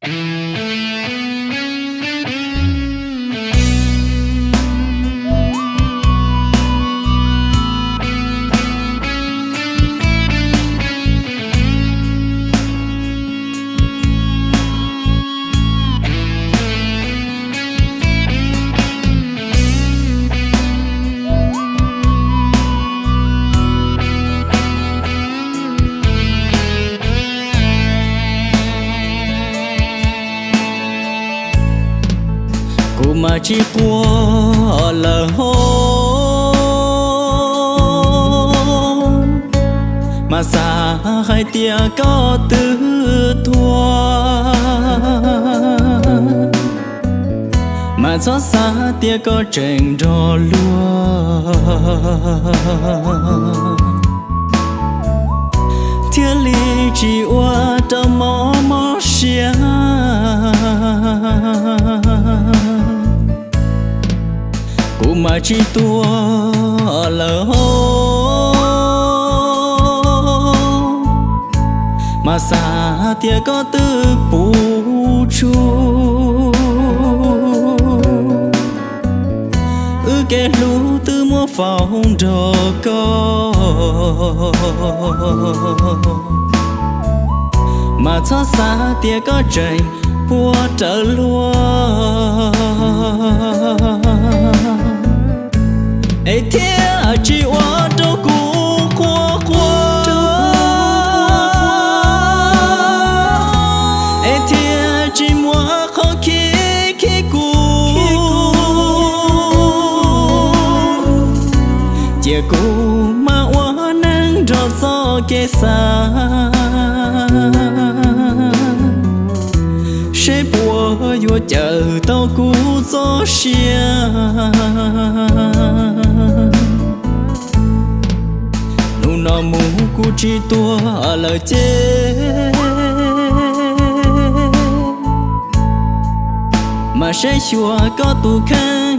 Kuv mas tsis quaj lawm hos, mas xav hais tias koj twb tuag, mas txhob xav tias koj tseem nrog luag, thiaj li tsis ua rau mob mob siab. Kuv mas tsis tuag lawm hos, mas xav tias koj twb puv tsuj, wb kev hlub twb muab faus nrog koj, mas txhob xav tias koj tseem puas rawv luag, es thiaj tsis ua rau kuv quaj quaj, es thiaj tsis muaj qhov khib khib kuv, cia kuv mas ua neej nrog txoj kev xav, seb puas yuav cawm tau kuv txoj sia. Hnub no mus kuv tsis tuag lawm ces, mas saib xyuas koj tus kheej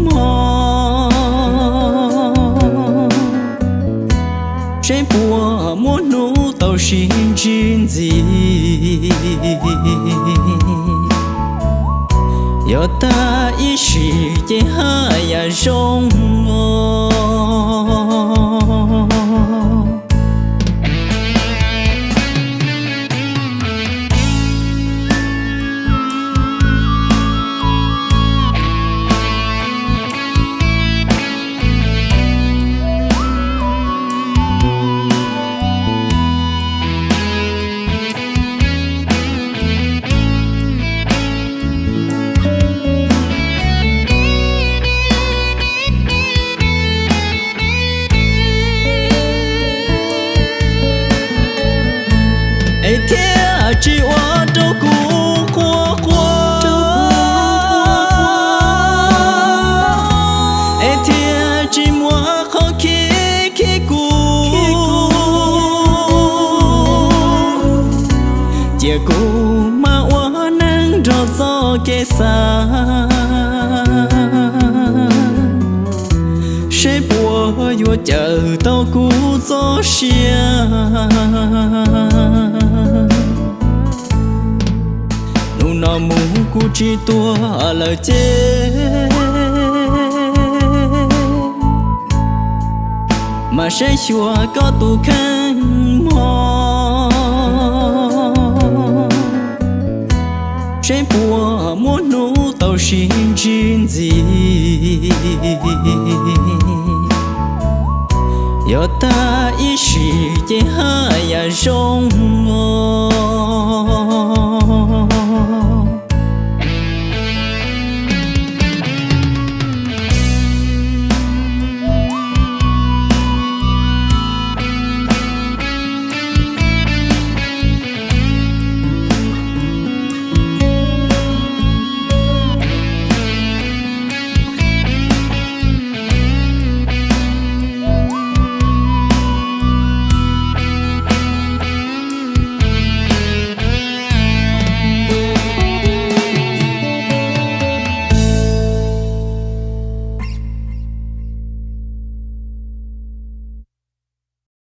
mog, seb puas muaj hnub tau sib ntsib ntxiv. Yog tag ib sim ces haj yam zoo os. Es thiaj tsis ua rau kuv quaj quaj, es thiaj tsis muaj qhov khib khib kuv, cia kuv mas ua neej nrog txoj kev xav, seb puas yuav cawm tau kuv txoj sia. Hnub no mus kuv tsis tuag lawm ces, mas saib xyuas koj tus kheej mog, seb puas muaj hnub tau sib ntsib ntxiv. Yog tag ib sim ces haj yam zoo os.